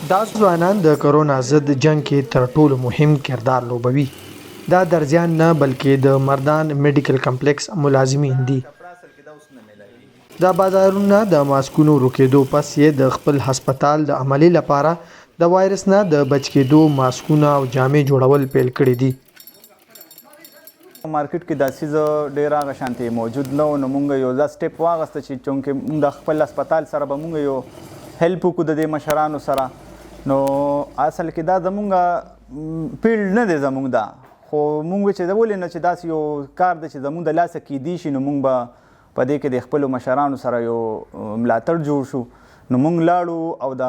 دا ځوانان د کرونا ضد جنګ کې تر ټولو مهم کردار لوبوي. دا درزیان نه بلکې د مردان میډیکل کمپلیکس ملازمین دي. د بازارونو نه د ماسکونو ورکېدو پس یې د خپل هسپتال د عملې لپاره د وایرس نه د بچ کېدو ماسکونه او جامې جوړول پیل کړي دي. په مارکیټ کې دا څیز ډیر هغه شانتې موجود نه و، نو مونږ یو دا سټیپ واغسته چې چونکه مونږ د خپل هسپتال سره به مونږ یو هیلپ وکړو د دې مشرانو سره. نو اصل کې دا زمونږ فیلډ نه دی زمونږ دا، خو مونږ چې دا ولې نه چې داسې یو کار دی چې زمونږ د لاسه کیدی شي، نو مونږ به په دې کې د خپلو مشرانو سره یو ملاتړ جوړ شو. نو مونږ لاړو او د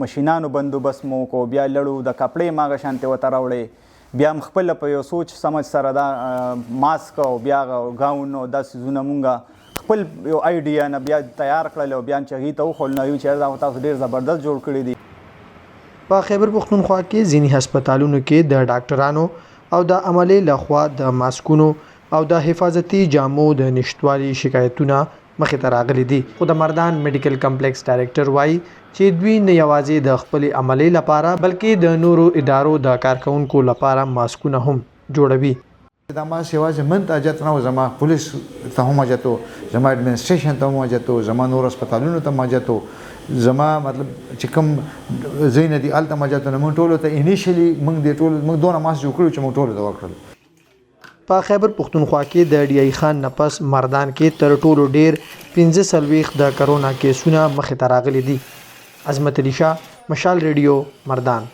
مشینانو بندوبست مو وکړو، بیا لړو د کپړې ماغه شانتې ورته راوړې، بیا هم خپل په یو سوچ سمج سره دا ماسک او بیا ګاون او دا څیزونه مونږ خپل یو آیډیا نه بیا تیار کړل او بیا چې هغوی ته وښول، نو هغوی چې دا خو تاسو ډېر زبردست جوړ کړي دي. په خیبر پښتونخوا کې ځینې هسپتالونو کې د ډاکټرانو او د عملې له خوا د ماسکونو او د حفاظتي جامو د نشتوالي شکایتونه مخې ته راغلي دي، خو د مردان میډیکل کمپلیکس ډایرکټر وايي چې دوی نه یوازې د خپلې عملې لپاره بلکې د نورو ادارو د کارکوونکو لپاره ماسکونه هم جوړوي. دا ماسک یوازې من ته حاجت نه و، زما پولیس ته هم حاجت و، زما اډمنسټریشن ته هم حاجت و، زما نور هسپتالونو ته هم حاجت و، زما مطلب چې کوم ځایونه دي هلته هم حاجت و. نو موږ ټولو ته انیشلی موږ دې ټولو موږ دونه ماسک جوړ کړي چې موږ ټولو ته ورکړل. په خیبر پښتونخوا کې د ډي آی خان نه پس مردان کې تر ټولو ډېر 45 د کرونا کېسونه مخې ته راغلي دي. عظمت علي شاه، مشال رېډیو، مردان.